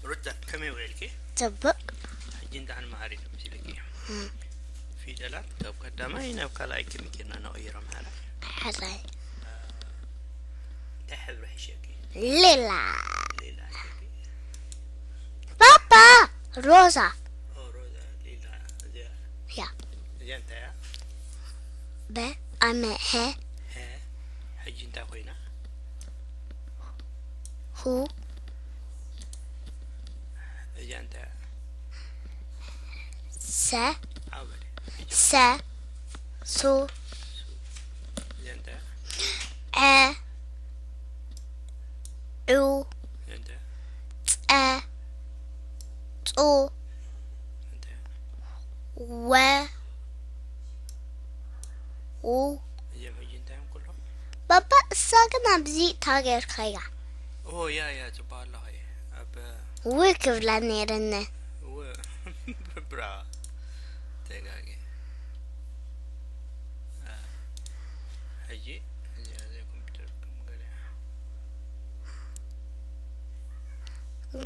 ሩታ፣ ከመይ ውዒልኪ? ጽቡቕ። ሕጂ እንታይ ክንመሃር ኢና መሲልኪ? ፊደላት ካብ ቀዳማይ ናብ ካልኣይ ከመይ ጌርና ነቕይሮም? ሓራ ሕራይ። እንታይ ሕብሪ ሕሸኪ? ሌላ። ሌላ ሕሸኪ? ፓፓ። ሮዛ። ኦ፣ ሮዛ፣ ሌላ። እዚኣ፣ ያ። እዚኣ እንታይ እያ? በ ኣመ ሀ ሀ። ሕጂ እንታይ ኮይና? ሁ እዚኣ እንታይ እያ? ሰ ዓው በሊ። ሰ ሱ እዚኣ እንታይ እያ? ዐ ዑ እዚኣ እንታይ እያ? ጸ ጹ እንታይ እያ? ወ ው እዚኦም ሕጂ እንታይ እዮም ኩሎም? ባባ እሳ ግን ኣብዚ ታጌርካያ ኦ፣ ያ፣ ያ፣ ጽቡቕ ኣለኹ። ኣብ ውይ ክብላ ነይርኒ ው-፣ ብራ ተጋጊ። አ፣ ሕጂ እዚኣ ዘይ ኮምፒውተር ከም ገለ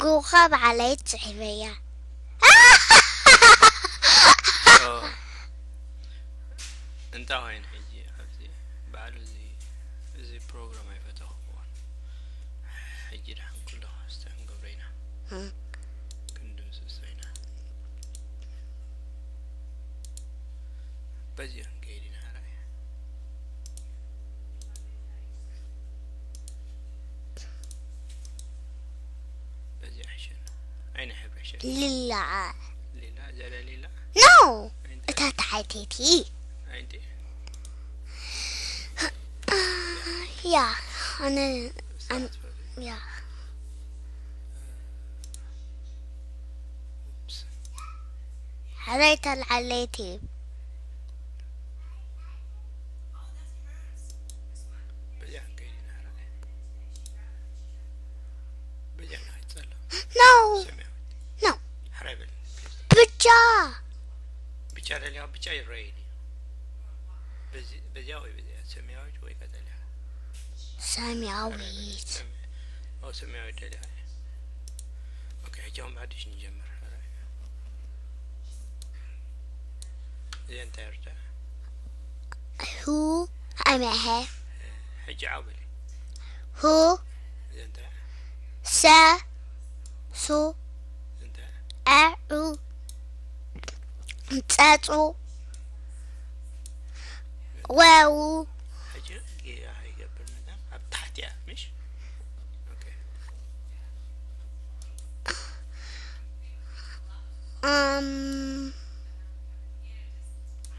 ጉኻ ባዕለይ ጽሒፈያ ኦ፣ እንታይ ኮይኑ ሕጂ ኣብዚ ባዕሉ እዚ፣ እዚ ፕሮግራም ኣይፈተኽዎን። ሕጂ ደሓን ኩሉ ክስተ ክንገብሮ ኢና። ክንድምስሶ ኢና። በዚ ክንከይድ ኢና። ራእየ በዚ ሕሸና። ኣይነ ሕብሪ ሕሸና። ሊላ ሌላ፣ ዘለ ሌላ። ኖ ኣይንተ-፣ እታ ተሓተይቲ ኣይንተ-፣ ያ ኣነ ኣነ ስርዓት ፈ-፣ ያ ኡፕስ። ሕራይ ተልዓለይቲ በዚኣ ክንከይድ ኢና። ራእየ በዚኣ ንኸይድ ጸላም። ኖ ሰማያዊት። ኖ ሕራይ በል። ብጫ ብጫ ደልያ፣ ብጫ ይረኣየኒ። በዚ-፣ በዚኣ ወይ በዚኣ፣ ሰማያዊት ወይ ቀጠልያ? ሰማያዊት ኦ፣ ሰማያዊት ደልያ። ኦኬ፣ ሕጂ እውን ብሓድሽ ንጀምር። እዚኣ እንታይ እያ? ሁ ኣመሀ ሕጂ ዓው በሊ። ሁ እዚኣ እንታይ እያ? ሰ ሱ እንታይ እያ? ዐ ዑ ጸጹ ወው ሕጂ ጌጋ ይገብር ነገር ኣብ ታሕቲ እያ፣ ምሽ? ኦኬ። እም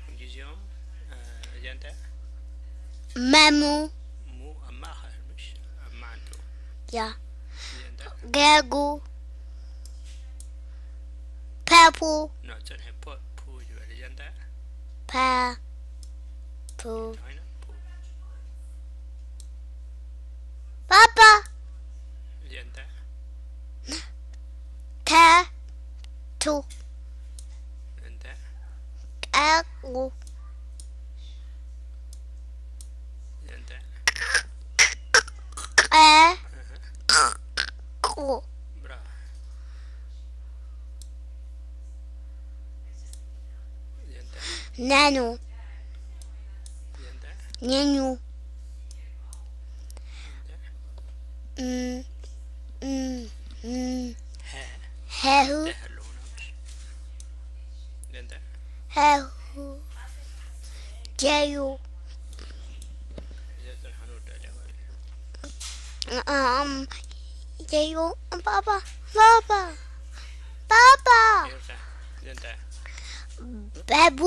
ሕጂ እዚኦም፣ እ፣ እዚኣ እንታይ እያ? መሙ ሙ ኣብ ማእኸል፣ ምሽ? ኣብ ማዓንጥኡ። ያ እዚኣ እንታይ እያ? ገጉ ፐፑ ኖ፣ ጽንሒ፣ ፖ-፣ ፑ ዝበለ። እዚኣ እንታይ እያ? ፐ ፑ እንታይ ኮይና? ፑ። ፓፓ እዚኣ እንታይ እያ? ተ ቱ እንታይ እያ? ቀቁ እዚኣ እንታይ እያ? ቀ ቁ ብራቮ። እዚኣ እንታይ እያ? ነኑ እዚኣ እንታይ እያ? ኘኙ እንታይ እያ? እም እም እም ሀ። ሀሁ እንታይ ኣለዎ? እዚኣ እንታይ እያ? ሀሁ ጀዩ እዚኣ ጽንሓ ንወዳእ እያ ማለት እዩ። እም ጀዩ ፓፓ ፓፓ ፓፓ ይቕርታ፣ እዚኣ እንታይ እያ? በቡ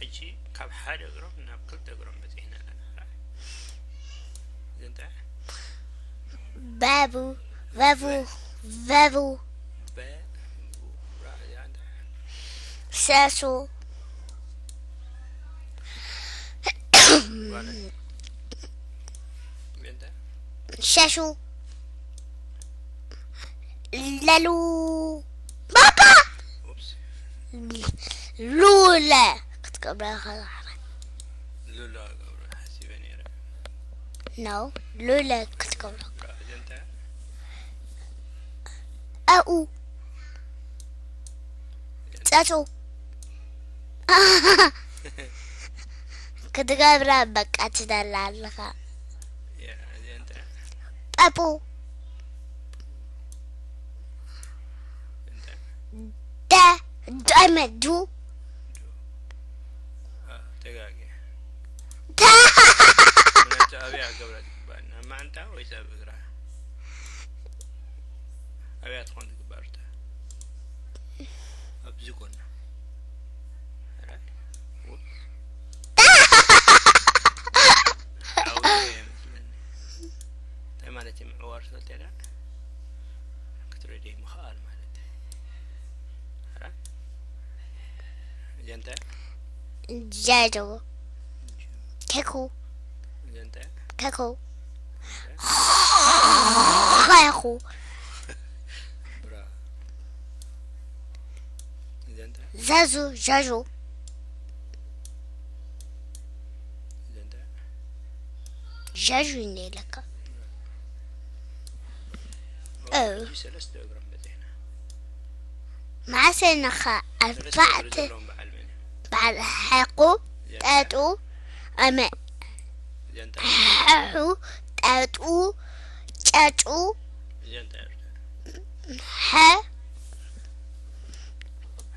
ሕጂ ካብ ሓደ እግሮም ናብ ክልተ እግሮም በጺሕና ኣለና። ራእይ። እዚኣ እንታይ እያ? በቡ በቡ በቡ በ-፣ ቡ-፣ ራ-፣ እዚኣ እንታይ እያ? ሰሱ ጓል። እዚኣ እንታይ እያ? ሸሹ ለሉ ባባ ኡፕስ። ሉለ ክትገብረ ከላ ሉላ ገብረ ሓሲበ ነይረ። ነው ሉለ ክትገብረ ራ-፣ እዚኣ እንታይ እያ? ኣኡ ዳሱ ክትገብራ በቃ ትደላ ኣለኻ። እዚኣ እንታይ ጳፑ እንታይ ደ ዳይመ ዱ ተጋጊ ታ ምናቸው ኣብያ ገብራ ትግባእ ናብ ማዕንጣ ወይስ ኣብ እግራ ኣብያ ትኾን ትግባእ ርታ ኣብዚ ጎና እንታይ ማለት እዩ ምዕዋር ሰልቴዳ ክትረድየ ምኽኣል ማለት እዩ እዚኣ እንታይ ጃዶ ከኩ እዚኣ እንታይ ከኩ ኸኩ ብራ እዚኣ እንታይ ዛዙ ጃጆ እዚኣ እንታይ ጃጆ እንደ ለካ እ ሰለስተ እግሮም በፂሕና ማሰነኻ ሰለስተ እግሪ ኣርባዕተ ዘለዎም በዓል መን እዩ? በዓል ሓቁ ጠጡ ኣመ እዚኣ እንታይ ሓሑ ጠጡ ጨጩ እዚኣ እንታይ እርታ ሐ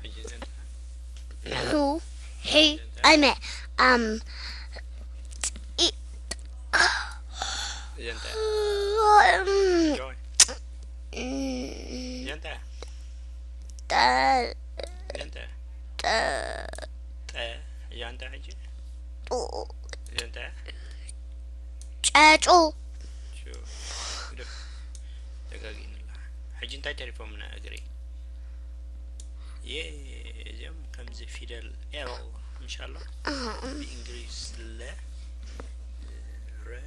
ሕጂ እዚኣ እንታይ ሑ ሒ ኣመ ኣም ኢ- እዚኣ እንታይ እም፣ ጆይ እም፣ እዚኣ እንታይ ጠ- እዚኣ እንታይ ጠ- ጠ እዚኣ እንታይ ሕጂ ጡ- እዚኣ እንታይ ጨጩ ሹ ግደፍ ተጋጊእንላ ሕጂ እንታይ ተሪፎምና እግሪ የ እዚኦም ከምዚ ፊደል ኤል እንሻላ ብእንግሊዝ ለ ረ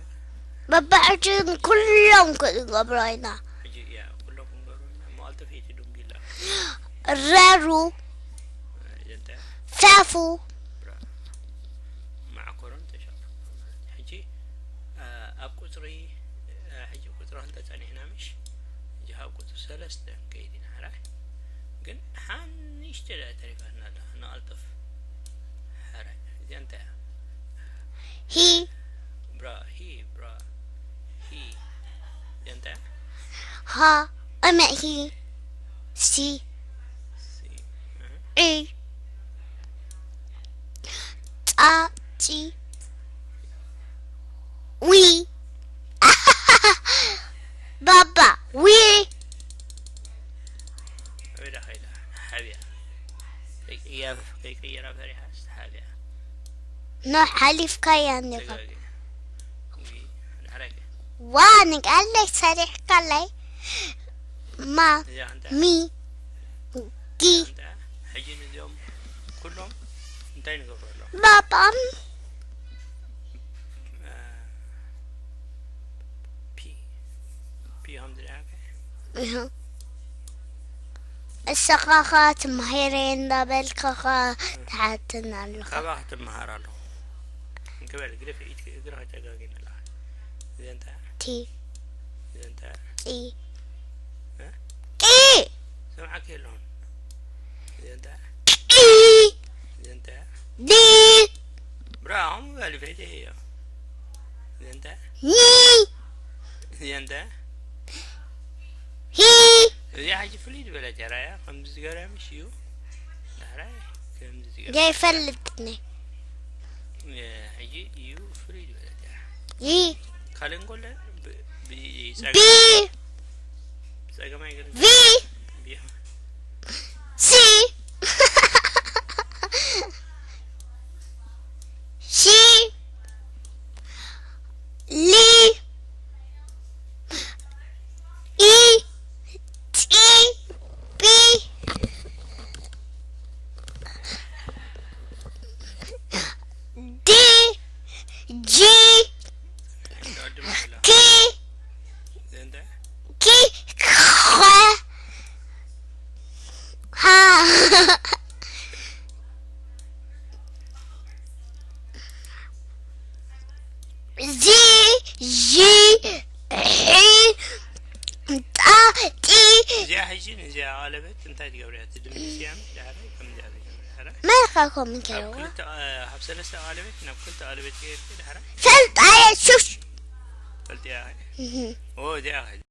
በባሕጂ ኩሎም ክንገብሮ ኢና ሕጂ እያ ኩሎም ክንገብሩ ኢና እሞ ኣልጠፊ እቲ ዱንጊላ ረሩ እዚኣ እንታይ ፈፉ ብራ ማዕኮሮን ተሻ ሕጂ ኣብ ቁፅሪ ሕጂ ቁፅሪ ክንተ ፀኒሕና ምሽ ሕጂ ካብ ቁፅሪ ሰለስተ ከይድ ኢና ሕራይ ግን ሓንሽተ ደኣ ተሪፋትና ኣላ ንቐልጥፍ ሕራይ እዚኣ እንታይ እያ ሂ ብራ ሂ ብራ ሂ እዚኣ እንታይ እያ ሃ እመ ሂ ሲ ሲ ዒ ጻ ጺ ዊ ባባ ዊ ኣበይ ዳ ኸይዳ ሓብያ ከይቅየራ ፈሪሓ ሓብያ ኖ ሓሊፍካያ ኔኻ ተጋጊ ዊ ድሕረይ ከ ዋ ንቃለይ ሰሪሕካለይ ማ እዚኣ እንታይ ሚ ጊ እንታይ ሕጂ ንዚኦም ኩሎም እንታይ ንገብረሎም ባባም ፒ ፒ ከም ዝደሃከ እህ። እስኻ ኸ ትምሃረ እንዳበልካ ኸ ትሓትን ኣለኻ ካባኻ ትመሃር ኣለኹ እንክበል ግደፍ ኢድኪ እግርኻ ጨጋጊ ንላ እዚኣ እንታይ ቲ እዚኣ እንታይ ጢ እ? ጢ ሰምዓኪ የለኹን እዚኣ እንታይ ጢ እዚኣ እንታይ ዲ ብራ ከምኡ በሊ ፈይተ እዮ እዚኣ እንታይ ኒ እዚኣ እንታይ ሂ እዚኣ ሕጂ ፍልይ ዝበለት እያ ራያ ከምዚ ዝገርያ ምሽ እዩ ዳሕራይ ከምዚ ዝገርያ ዘይፈልጥኒ ሕጂ እዩ ፍልይ ዝበለት እያ ይ ካልእ እንኮለ ቢ ብጸገማይ ግን ቪ ሲ ሺ ሊ ኢ ጺ ቢ ዲ ጂ ኪ ዘንተ ኢ እዚኣ ሕጂ ንዚኣ ቀለበት እንታይ ትገብርያ? ትድምስያ ምስ ድሕራይ ከም እዚኣ ትገብርያ ድሕራይ መርካ ኮምን ኣብ ከለዋ ክልተ ኣብ ሰለስተ ቀለበት ናብ ክልተ ቀለበት ገይርኪ ድሕራይ ፈልጣየ ሹሽ ፈልጥያ እህ። ኦ እዚኣ ሕጂ